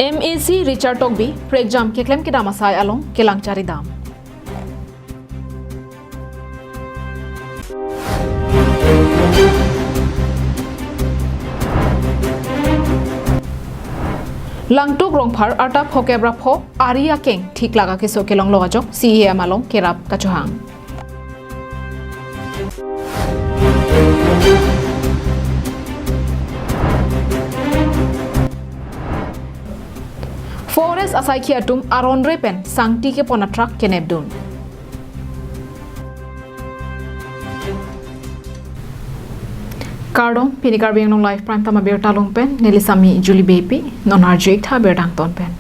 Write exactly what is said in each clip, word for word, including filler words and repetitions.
M A C Richard Tokbi prekjam keklem kedam asai along kelang charidam. Langtuk Rongphar arta phokep ra pho ari akeng thiklak akeso kelonglo ajok C E M along kerap kachohang. Forest asaikhi atum aron re pen sangti kepon a-truck kenepdun. Kardom, pini Karbi Anglong Live Prime Time abirta along pen neli Sami Julie Beypi, non arju-ik tha birta angton pen.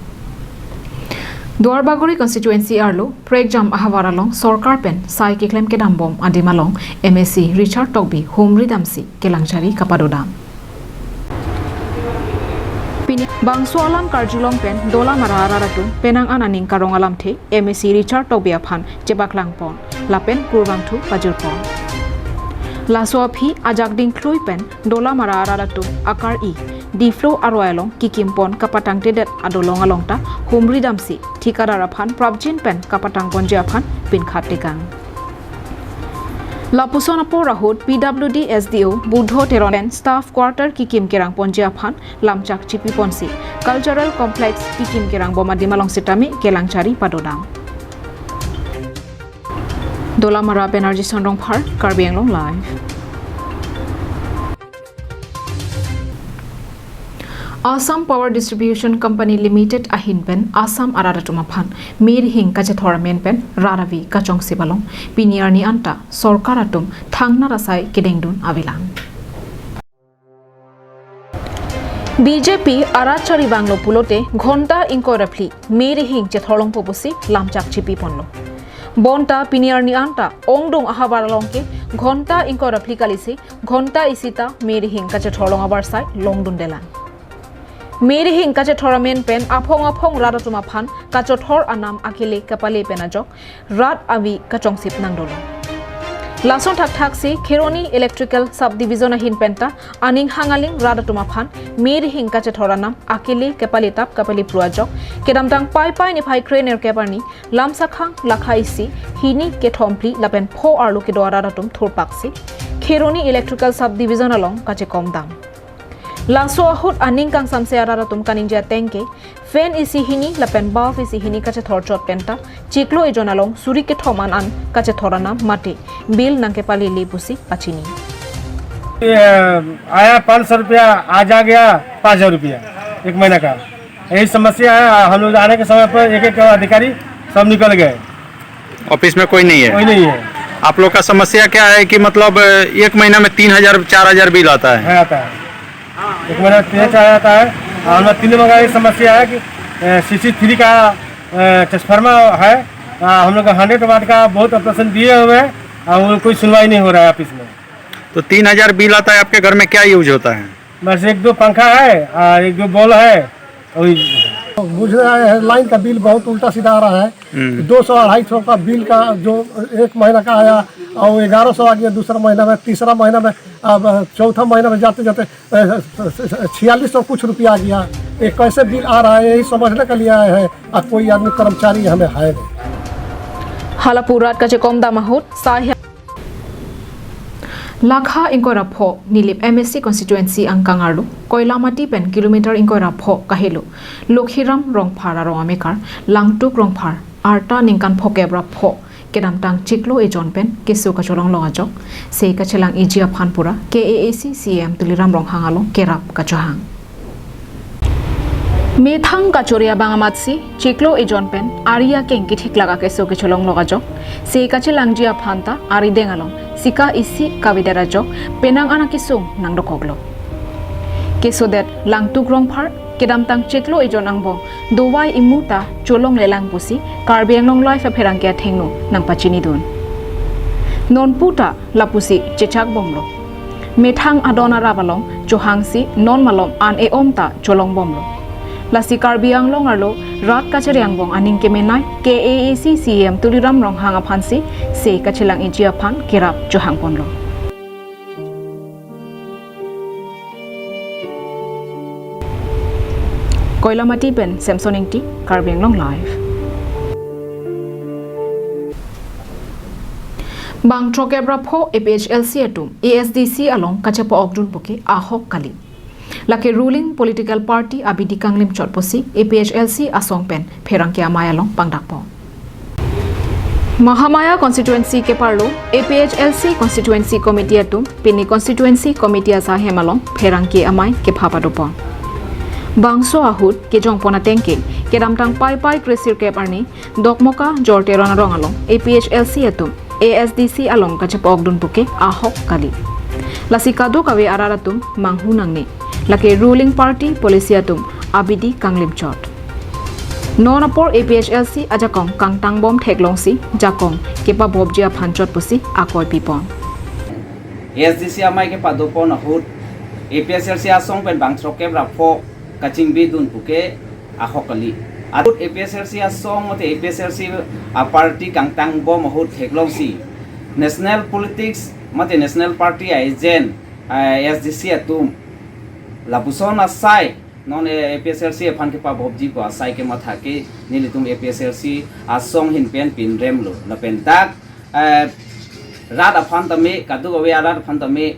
Duarbagori constituency arlo prekjam ahavar along sorkar pen sai keklem kedam bom adim along M A C Richard Tokbi humri damsi kelang chari kapadodam. Pini bangso alam karjulong pen Dolamara arat atum penang an aning karong alamthe M A C Richard Tokbi aphan chepaklang pon lapen kurvangthu pajir pon. Laso aphi ajak dingklui pen Dolamara arat atum akar-i Diphu aroi along kikim pon kapatangtedet adolong along ta humri damsi thikadar aphan prapjin pen kapatang ponji aphan pinkhat tekang. Lapuson apor ahut P W D S D O Budho Teron pen staff quarter kikim kerang ponji aphan lamchak chipi ponsi cultural complex kikim kerang bom adim along sitame kelang chari padodam. Dolamara pen R J Sonrongphar, Karbi Anglong Live. Assam Power Distribution Company Limited ahin pen Assam arat atum aphan me rihing kachethor amen pen rat avi kachongsip along pini arni anta sorkar atum thangnat asai kedengdun avelang. B J P arat chari vanglo pulote ghonta ingkoi ra phli me rihing chethorlongpo pusi lamchak chipi ponlo. Bonta pini arni anta ongdung ahavar along ke ghonta ingkoi ra phli kalisi ghonta isi ta me rihing kachethorlong avarsai longdundelang. Me rihing kachethor amen pen aphong aphong rat atum aphan kachethor anam akele kapale pen ajok rat avi kachongsip nangdolo. Lason thakthak si Kheroni Electrical Subdivision ahin penta aning hangaling rat atum aphan me rihing kachethor anam akele kapale tap kapale pru ajok kedamtang Paipai niphai krenerkep arni lamsakhang lakha isi hini kethom phli lapen pho arlo kedo arat atum thurpaksi Kheroni Electrical Subdivision along kachekom dam. Laso ahut aning kangsamse arat atum kaningje ateng ke fan isi hini lapen bulb isi hini kachethor chot penta chiklo ejon along suri kethom an an kachethor anam mate bill nangkepalele pusi pachini. ये आया पाँच सौ रुपया, आज आ गया पाँच हज़ार रुपया एक महीना का। यही समस्या है। हम लोग आने के समय पर एक एक अधिकारी सब निकल गए। ऑफिस में कोई नहीं है। कोई नहीं है। आप लोग का समस्या क्या है कि मतलब एक महीना में तीन हजार चार हजार बिल आता है? है, आता है। एक महीना में तीन चार आता है। और हम लोग तीन महीने का ये समस्या है कि सीसी थ्री का ट्रांसफार्मर है, आ, हम लोग का हंड्रेड वाट का बहुत ऑपरेशन दिए हुए हैं, और वो कोई सुनवाई नहीं हो रहा है ऑफिस में। तो तीन हजार बिल आता है, आपके घर में क्या यूज होता है? बस एक दो पंखा है और एक दो बॉल है। वही बुझ रहा है, लाइन का बिल बहुत उल्टा सीधा आ रहा है। हम्म। दो सौ अढ़ाई सौ का बिल का जो एक महीना का आया, और ग्यारह सौ आ गया दूसरा महीना में, तीसरा महीना में, अब चौथा महीना में जाते जाते छियालीस सौ कुछ रुपया आ गया। ये कैसे बिल आ रहा है, यही समझने के लिए आए हैं। और कोई आदमी कर्मचारी हमें है नहीं। Hala pu rat kachekom dam ahut sai Lakha ingkoi ra pho Nilip M A C constituency angkang arlo Koilamati pen kilometer ingkoi ra pho kahelo Lokhiram Rongphar arong amekar Langtuk Rongphar arta ningkan phokep ra pho kedamtang chiklo ejon pen keso kacholong long ajok se kachelang eji aphan pura K A A C C E M Tuliram Ronghang along kerap kachohang. Methang kachori abang amatsi chiklo ejon pen ari akeng kithiklak akeso kecholong long ajok se kachelangji aphan ta arideng along sika isi kavedet ajok penang an akesung nangdokoklo. Kesodet Langtuk Rongphar kedamtang chiklo ejon angbong dovai imu ta cholonglelang pusi Karbi Anglong Live apherangke athengno nangpachinidun. Nonpu ta lapusi chechak bomlo. Methang adon arap along chohangsi non malom an e-om ta cholong bomlo. Lasi Karbi Anglong arlo rat kachari angbong aning kemenei K A A C C E M Tuliram Ronghang aphansi se kachelang eji aphan kerap chohang ponlo. Koilamati pen Samson Ingti, Karbi Anglong Live. Bang throkep ra pho A P H L C atum A S D C along kachepa-okdun puke ahok kali. Lake ruling political party abidi kanglim chot pusi A P H L C asong pen pherangke amei along pangdakpo. Mahamaya constituency keparlo A P H L C constituency committee atum pini constituency committee asai hem along pherangke amei kepha padopon. Bangso ahut kejongpon ateng ke kedamtang Paipai kre-sirkep arni Dokmoka Jor Teron arong along A P H L C atum A S D C along kachepa-okdun puke ahok kali. Lasi kadokave arat atum manghu nangne. Lake ruling party policy atum abidi kanglim chot. Non apor A P H L C ajakong kangtangbom theklongsi jakong kepabopji aphan chot pusi akoi pipon. A S D C amei kepadopon ahut A P H L C asong pen bang throkep ra pho kachingbidun puke ahok kali. Ahut A P H L C asong mate A P H L C aparty kangtangbom ahut theklongsi national politics mate national party a-agent, eh, A S D C atum lapuson asai non, eh, A P H L C aphan kepabopji pu asai kematha ke nelitum A P H L C asong ahin pen pinremlo. Lapen dak, eh, rat aphan tame, kadokave arat aphan tame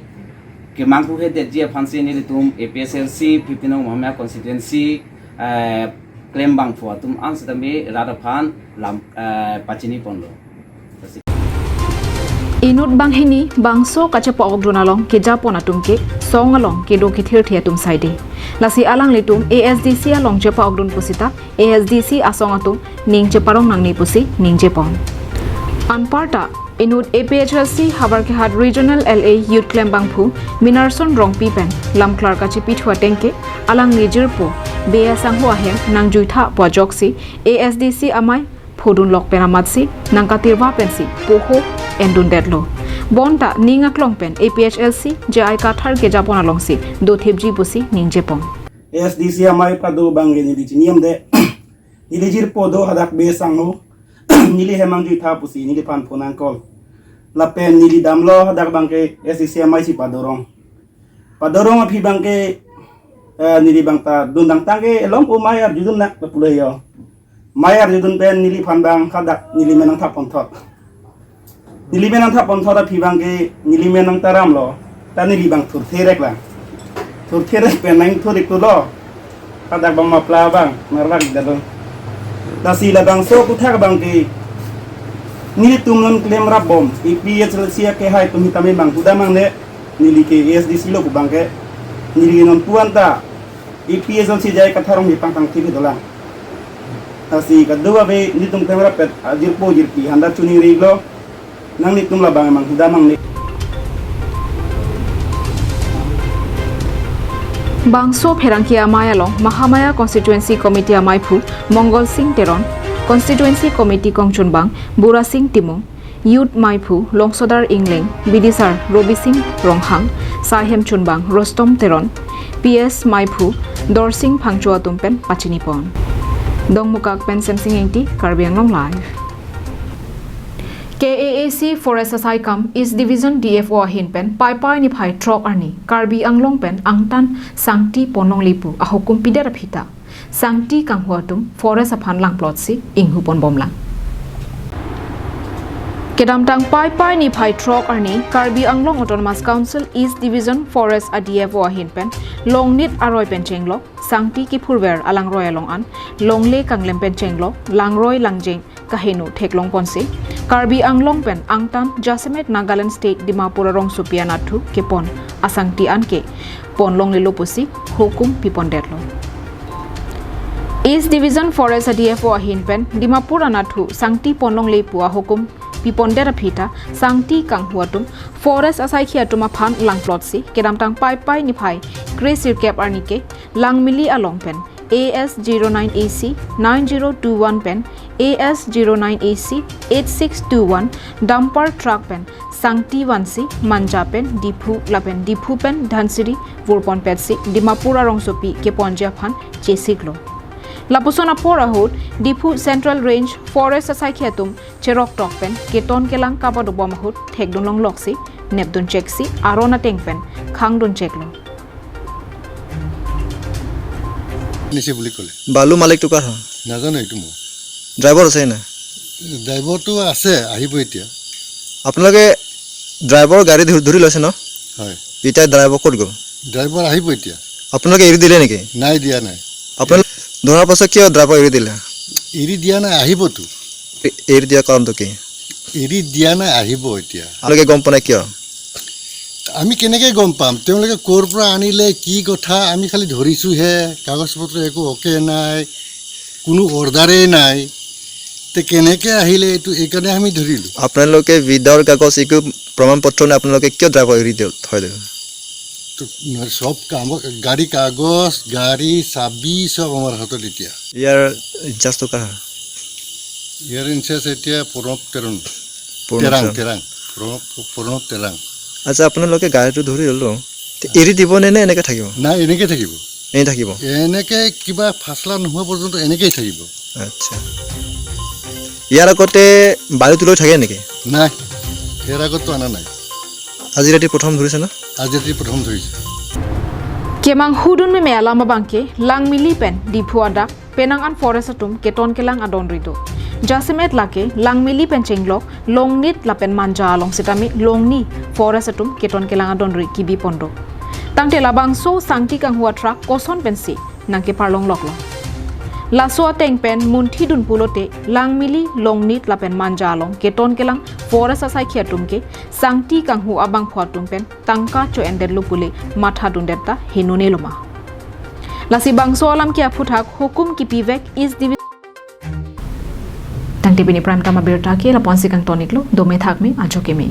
kemanghu hedetji aphansi nelitum A P H L C fifteen nong Mahamaya constituency, eh, klembangphu atum an sitame rat aphan lam, eh, pachiniponlo. Inut banghini bangso kachepa-okdun along kejapon atum ke song along kedo kethirthe atum saide. Lasi alanglitum A S D C along chepa-okdun pusita A S D C asong atum ning cheparong nangne pusi ningjepon. Anparta inut A P H L C Howraghat Regional L A youth klembangphu Minarson Rongpi pen lamklar kachepithu ateng ke alangli jirpo Bey Sangho ahem nangjuitha pu ajoksi A S D C amei phodunlok pen amatsi nangkatirva pensi poho endundetlo. Bonta ning aklong pen A P H L C J I Kathar kejapon alongsi dothipji pusi ningjepon. A S D C amei pado abang ke neli chiniamde. Neli jirpo do hadak Bey Sangho. Neli hem nangjuitha pusi neliphan phone nangcall. Lapen neli damlo hadak abang ke A S D C amei si padorong. Padorong aphi abang ke, eh, neli abang ta dundang tang ke elong ko mei arjudun nang pulo yo. Mei arjudun pen neliphan abang hadak neli men nangthap ponthot. Neli men nangthap ponthot aphi abang ke neli men nangtaramlo. Ta neli abang thurthe rek lang. Thurthe rek pen nangthur ik tulo. Hadak abang mapla abang, narlak dalo. Lasi labangso aputhak abang ke nelitum non klemrapbom, A P H L C akehai atum sitame manghu dam nangne, neli ke A S D C lo pu abang ke, neli non puan ta, A P H L C J I Kathar arong hipang tangthip dolang. Lasi kadokave nelitum klemrappet, ajirpo jirpi, handa chuning rilo, nanglitum labang manghu dam nangne. Bangso pherangke amei along Mahamaya Constituency Committee ameiphu Mongol Sing Teron, Constituency Committee kongchunbang Bura Sing Timung, Youth meiphu Longsodar Ingleng, Bidisar Robi Sing Ronghang, Saihem chunbang Rostom Teron, P S meiphu Dorsing Phangcho atum pen pachinipon. Dongmukak pen Semsing Ingti, Karbi Anglong Live. K A A C Forest asaikam East Division D F O ahin pen Paipai niphai throk arni Karbi Anglong pen angtan sangti ponlongle pu ahukum pidet aphi ta sangti kanghu atum forest aphan langplotsi inghu ponbomlang. Kedamtang Paipai niphai throk arni Karbi Anglong Autonomous Council East Division Forest a D F O ahin pen longnit aroi pen chenglok sangti kiphurver alangroi along an longle kanglem pen chenglok langroi langjeng kaheno theklongponsi Karbi Anglong pen angtan jasemet Nagaland State Dimapur arongsopi anatthu kepon asangti anke ponlonglelo pusi hukum pipondetlo. East Division Forest a D F O ahin pen Dimapur anatthu sangti ponlongle pu ahukum pipondet aphi ta sangti kanghu atum forest asaikhi atum aphan langplotsi kedamtang Paipai niphai kre-sirkep arni ke Langmili along pen A S zero nine A C nine zero two one pen A S zero nine A C eight six two one dumper truck pen sangti vansi Manja pen Diphu lapen Diphu pen Dhansiri vurponpetsi Dimapur arongsopi keponji aphan chesiklo. Lapuson apor ahut Diphu Central Range Forest asaikhi atum cheroktok pen keton kelang kapadobom ahut thekdun longloksi nepdun cheksi aron ateng pen khangdun cheklo. নিছে বুলি ক'লে। বালু মালিকটো কাৰ হয়? নাজানো এইটো মই। ড্ৰাইভাৰ আছে নে? ড্ৰাইভাৰটো আছে, আহিব এতিয়া। আপোনালোকে ড্ৰাইভাৰৰ গাড়ী ধৰি, ধৰি লৈছে ন? হয়। এতিয়া ড্ৰাইভাৰ ক'ত গ'ল? ড্ৰাইভাৰ আহিব এতিয়া। আপোনালোকে এৰি দিলে নেকি? নাই, দিয়া নাই। আপোনালোকে ধৰাৰ পাছত কিয় ড্ৰাইভাৰ এৰি দিলে? এৰি দিয়া নাই, আহিবতো। এ-, এৰি দিয়া কাৰণটো কি? এৰি দিয়া নাই, আহিব এতিয়া। আপোনালোকে গম পোৱা নাই কিয়? আমি কেনেকে গম পাম? তেওঁলোকে ক'ৰ পৰা আনিলে, কি কথা, আমি খালি ধৰিছোহে, কাগজ পত্ৰ একো অ'কে নাই, কোনো অৰ্ডাৰেই নাই। তে কেনেকে আহিলে এইটো, এইকাৰণে আমি ধৰিলো। আপোনালোকে উইদাউট কাগজ একো প্ৰমাণ পত্ৰ নাই, আপোনালোকে কিয় ড্ৰাইভাৰ এৰি দিল, থৈ দিল? তো, নহয়, সব কাম, গাড়ী কাগজ, গাড়ী চাবি সব আমাৰ হাতত এতিয়া। ইয়াৰ ইনচাৰ্জটো কাৰ হয়? ইয়াৰ ইনচাৰ্জ এতিয়া প্ৰণৱ তেৰণ। প্ৰণৱ তেৰাং, তেৰাং। তেৰাং। প্ৰণৱ, প্ৰণৱ তেৰাং। আচ্ছা, আপোনালোকে গাড়ীটো ধৰি ল'লো। তে এৰি দিব নে, নে এনেকে থাকিব? নাই, এনেকে থাকিব। এনেই থাকিব? এনেকে কিবা ফাচলা নোহোৱা পৰ্যন্ত এনেকেই থাকিব। আচ্ছা। ইয়াৰ আগতে বালিটো লৈ থাকে নেকি? নাই, ইয়াৰ আগততো অনা নাই। আজি ৰাতি প্ৰথম ধৰিছে না? আজি ৰাতি প্ৰথম ধৰিছে। Kemang hudun meme alam abangke Langmili pen Diphu adak penang an forest atum keton kelang adon rido. Jasemet lake Langmili pen chenglok Longnit lapen Manja along sitame Longni forest atum keton kelang adon ri kibi pondo. Tangte labangso sangti kanghu a-truck koson pensi nangkeparlong loklo. Laso ateng pen munthi dun pulote Langmili, Longnit lapen Manja along keton kelang forest asaikhi atum ke sangti kanghu abangphu atum pen tangka cho-endetlo pule matha dundet ta heno neloma. Lasi bangso alam ke aphuthak hukum kipivek East Division. Tangte pini Prime Time abirta ke lapu-ansi kangton-iklo, dome thakme, ajo keme.